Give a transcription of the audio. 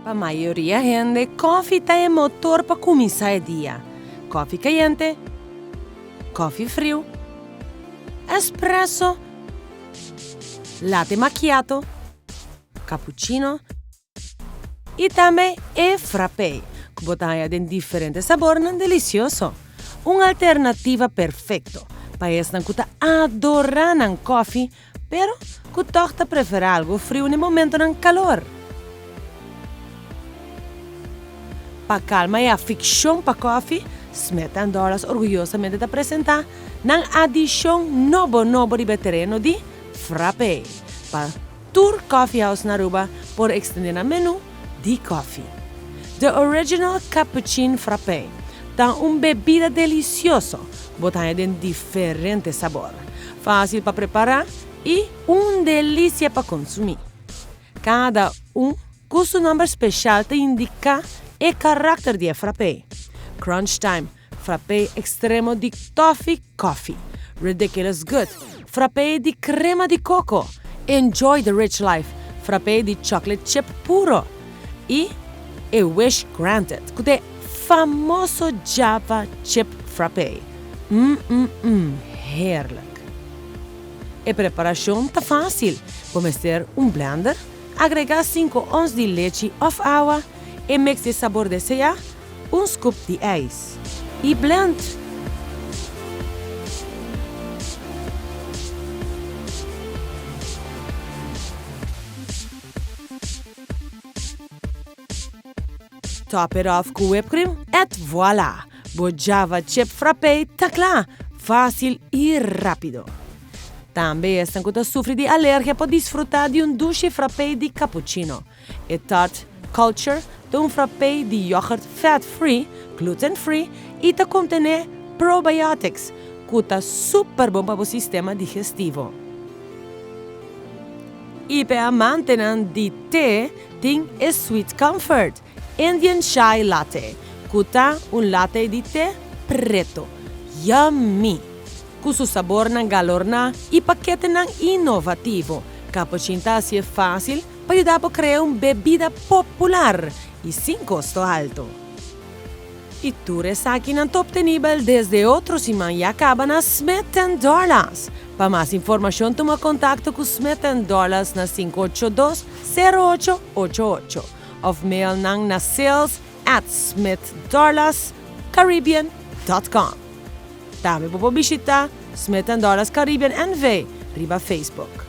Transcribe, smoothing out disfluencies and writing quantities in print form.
Pa mayoria hende, kòfi ta e motor pa kuminsá e dia. Kòfi kayente, kòfi friu, espresso, latte macchiato, cappuccino i tambe e frappé ku bo ta haña den diferente sabornan delisioso. Un alternativa perfekto pa esnan ku ta adorá nan kòfi pero ku tòg ta preferá algu friu na e momentonan kalor. Pa kalma e afikshon pa kòfi, Smith and Dorlas orguyosamente ta presentá nan adishon nobo nobo riba e tereno di frappé pa tur coffeehouse na Aruba por extende nan menu di koffie. The Original Cappuccin Frappé ta un bebida delicioso cu bo ta haña den diferente sabor, facil pa prepara y un delicia pa consumi. Cada un cu su nomber special ta indica e caracter di e frappé. Crunch Time, frappé extremo di toffee coffee. Ridiculous Good, frappé di crema di coco. Enjoy the Rich Life, frappé di chocolate chip puro. Y e Wish Granted, cu ta e famoso Java chip frappé. Mm mm mm, heerlijk! E preparacion ta facil, bo mester un blender, agrega cinco ons di lechi of awa, e mix di e sabor desea, Un scoop di ijs y blend. Top it off cu whipped et voila! Bo Java Chip Frappé ta cla! Facil y rapido. Tambe esnan cu ta sufri di alergia por disfruta di un dushi frappé di cappuccino. E Tart Culture ta un frappé di yoghurt fat-free, gluten-free i ta kontené probiotics, ku ta super bon pa bo sistema digestivo. I p'e amantenan di te tin e Sweet Comfort Indian Chai Latte, ku ta un latte di te preto. Yummy! Ku su sabornan galorná i paketenan inovativo, Cappuccin ta hasié fásil pa yuda bo krea un bebida popular i sin kosto alto. I tur esakinan ta optenibel desde otro siman ya kaba na Smith and Dorlas. Pa mas informashon tuma kontakto ku Smith and Dorlas na 582 0888 òf mail nan na sales at smithdorlascaribbean dot com. Tambe bo por bishita Smith and Dorlas Caribbean NV riba Facebook.